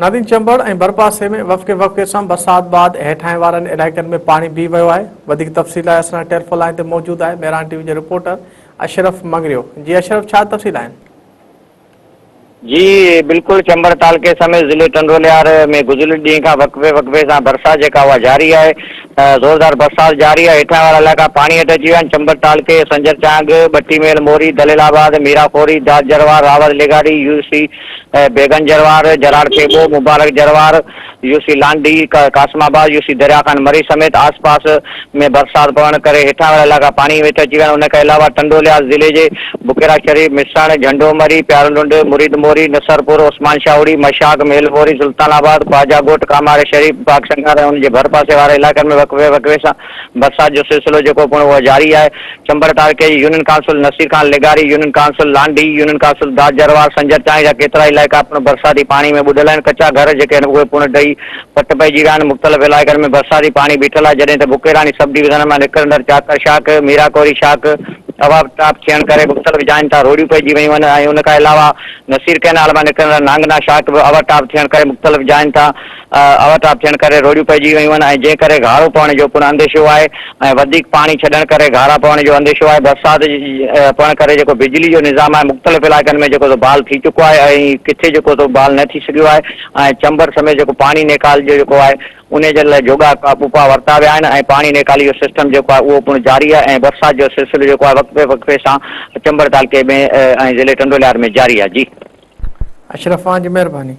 نادين چمبڙ ۽ ڀرپاسي ۾ وقفي وقفي سان برسات بعد هيٺاهين وارن علائقن ۾ پاڻي بيهي ويو آهي. وڌيڪ تفصيل لاء اسان ٽيليفون لائين تي موجود آهي مهراڻ ٽي وي جو رپورٽر اشرف مڱريو. جي اشرف ڇا تفصيل آهن؟ جي بلڪل چمبڙ تعلقي سميت ضلعي ٽنڊولهيار ۾ گذريل ڏينهن کان وقفي وقفي سان برسات جيڪا اها جاري آهي زوردار برسات جاري آهي هيٺاهين وارا علائقا پاڻي هيٺ اچي ويا آهن چمبڙ تعلقي سنجر چانگ، ٻٽي ميل موري، دليل آباد، ميرا خوري، داد جروار، راور لغاري، يو سي بيگن جروار، جراڙ ٿيٻو، مبارڪ جروار، يو سي لانڍي، قاسم آباد، يو سي دريا خان مري سميت آس پاس ۾ برسات پوڻ ڪري هيٺان وارا علائقا پاڻي هيٺ اچي ويا آهن ان کان علاوه ٽنڊو الهيار ضلعي جي بڪيرا شريف، مسڻ، جهنڊو مري، پيارو لنڊ، مريد موري، نصرپور، عثمان شاهوڙي، مشاق، ميل موري، سلطان آباد، خواجه ڳوٺ، ڪاماري شريف، پاڪ سنگهار ۽ ان جي ڀرپاسي واري علائقن ۾ وقفي وقفي سان برسات جو سلسلو جيڪو پڻ اهو جاري آهي. چمبڙ تعلقي جي يونين ڪائونسل نصير خان لغاري، يونين ڪائونسل لانڍي، يونين ڪائونسل داد جروار، سنجر چانگ جا ڪيترائي علائقا پڻ برساتي پاڻي ۾ ٻڏل آهن. ڪچا گهر جيڪي آهن اهي پڻ ڊهي پٽ پئجي ويا آهن. مختلف علائقن ۾ برساتي پاڻي بيٺل آهي جڏهن ته بڪيراڻي سب ڊويزن مان نڪرندڙ چاڪر شاخ، ميراڪوري شاخ اوور ٽاپ ٿيڻ ڪري مختلف جاين تان روڙيون پئجي ويون آهن ۽ ان کان علاوه نصير ڪئنال مان نڪرندڙ نانگنا شاخ به اوور ٽاپ ٿيڻ ڪري مختلف جاين تان اوور ٽاپ ٿيڻ ڪري روڙيون پئجي ويون آهن ۽ جنهن ڪري گهارو پوڻ جو پڻ انديشو آهي ۽ وڌيڪ پاڻي ڇڏڻ ڪري گهارا پوڻ جو انديشو آهي برسات پوڻ ڪري جيڪو بجلي جو نظام آهي مختلف علائقن ۾ جيڪو سو بحال ٿي چڪو آهي ۽ ڪٿي جيڪو سو بحال نه ٿي سگهيو آهي ۽ چمبڙ سميت جيڪو پاڻي نيڪال جو جيڪو آهي انهي جي لاء جوڳا اپاء ورتا ويا آهن ۽ پاڻي نيڪالي جو سسٽم جيڪو آهي اهو پڻ جاري آهي ۽ برسات جو سلسلو جيڪو آهي وقفي وقفي سان چمبڙ تعلقي ۾ ۽ ضلعي ٽنڊو الهيار ۾ جاري آهي جي. اشرف اوهان جي مهرباني.